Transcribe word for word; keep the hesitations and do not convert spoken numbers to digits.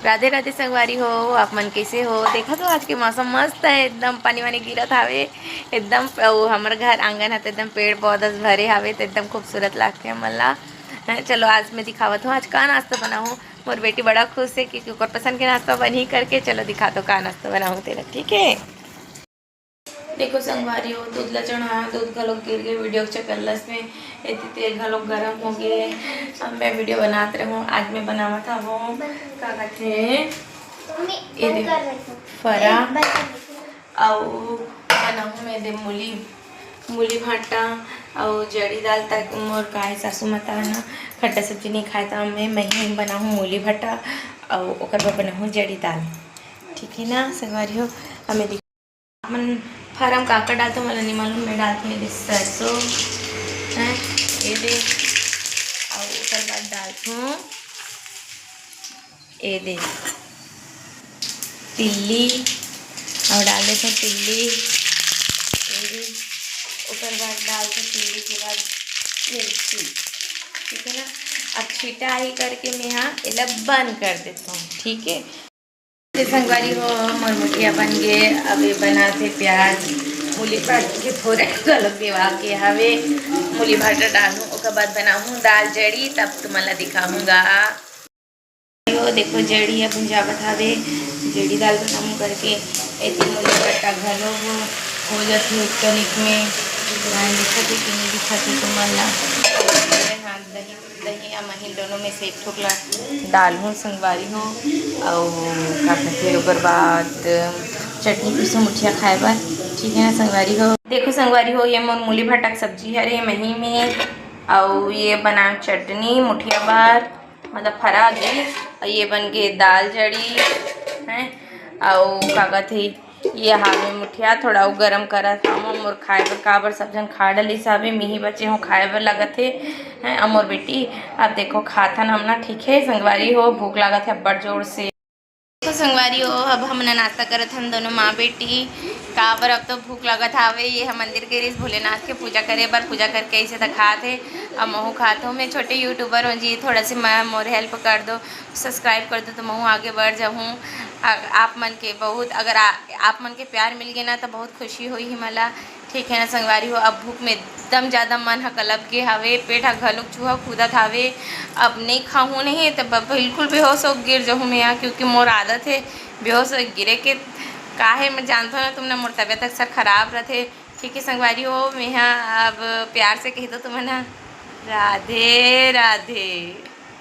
राधे राधे संगवारी हो, आप मन कैसे हो? देखा तो आज के मौसम मस्त है, एकदम पानी वानी गिरत हावे, एकदम वो हमर घर आंगन है तो एकदम पेड़ पौधा से भरे हावे, तो एकदम खूबसूरत लगथे हमन ला। हैं, चलो आज मैं दिखावत हूँ आज का नाश्ता बनाहूँ। मोर बेटी बड़ा खुश है क्योंकि ओकर पसंद के नाश्ता बनही करके। चलो दिखा दो का नाश्ता बनाहूँ तेला, ठीक है? देखो संगवारी हो, दूध ला चढ़ा, दूध घलोक गिर गए वीडियो के चक्कर लस में, एती तेल घलोक गरम हो गए। अब मैं वीडियो बनात रहूँ, आज मैं बनावत हूँ का कहते हैं, ये देखो, फरा, अउ बनाहूँ मैं दे मूली, मूली भाटा अउ जड़ी दाल, ताकि मोर काय सासू माता ना खट्टा सब्जी नहीं खाए, तो मैं मही बनाहूँ मूली भाटा अउ ओकर बर बनाहूँ जड़ी दाल। ठीक है ना संगवारी हो, हमें मन फारम काकर डालथों, मोला नहीं मालूम। मैं डालथों ये दे सरसों, हैं, ये दे, अउ ओकर बाद डालथों ये दे तिल्ली, अउ डाल देथों तिल्ली, ये दे, ओकर बाद डालथों तिल्ली के बाद मिर्ची, ठीक है ना। अब छिटा ही करके मैं हाँ एला बंद कर देथों, ठीक है। संगवारी हो, मोर मुठिया बन गे। अब ये बनाथे प्याज, मूली भाटा के फोरन घलो देवा के हवे। मूली भाटा डालहूँ, ओकर बाद बनाहूँ दाल जड़ी, तब तुमन ला दिखाहूँगा। यो देखो जड़ी ह भुंजावत हवे, जड़ी दाल बनाहूँ करके। एती मूली भाटा घलो हो, हो जाथे उतनिक में। दिखत हे कि नहीं दिखत हे तुमन ला? हाँ, दही दही या मही दोनों में से एक ठोक ला डालहूँ संगवारी हो। अउ का कहथे ओकर बाद चटनी पीसहूँ मुठिया खाए बर, ठीक है ना संगवारी हो। देखो संगवारी हो, ये मोर मूली भाटा के सब्जी हरे मही में, अउ ये बना चटनी मुठिया बर, मतलब फरा गे, अउ ये बन गे दाल जड़ी है, अउ का कहथे ये हावे मुठिया थोड़ा अउ गरम करत हवं मोर खाए बर, काबर सब झन खा डलिस हावे, मिही बचे हों खाए बर लगत हे। हैं, अउ मोर बेटी अब देखो खाथन हमन, ठीक है संगवारी हो, भूख लागत हे अब्बड़ जोर से। तो संगवारी हो, अब हमन नाश्ता करत हन दोनों माँ बेटी, काबर अब तो भूख लागत हावे। ये हम मंदिर गे रिहिस भोलेनाथ के पूजा करे बर, पूजा करके ऐसे त खात हे, अब महू खात हूँ। मैं छोटे यूट्यूबर हूँ जी, थोड़ा सी मैं मोर हेल्प कर दो, सब्सक्राइब कर दो तो महू आगे बढ़ जाहूँ। आ-, आप मन के बहुत, अगर आ, आप मन के प्यार मिल गे ना तो बहुत खुशी होही मला, ठीक है ना संगवारी हो। अब भूख में एकदम ज़्यादा मन ह कलप गे हवे, पेट ह घलोक चूहा कूदत हवे। अब नहीं खाहूँ नहीं तो ब-, बिल्कुल बेहोश हो गिर जाहूँ मैं यहाँ, क्योंकि मोर आदत है बेहोश हो गिरे के। काहे मैं जानता हूँ ना तुमने, मोर तबीयत अक्सर खराब रहते। ठीक है संगवारी हो, मैं यहाँ अब प्यार से कह दो तुमन ह, राधे राधे।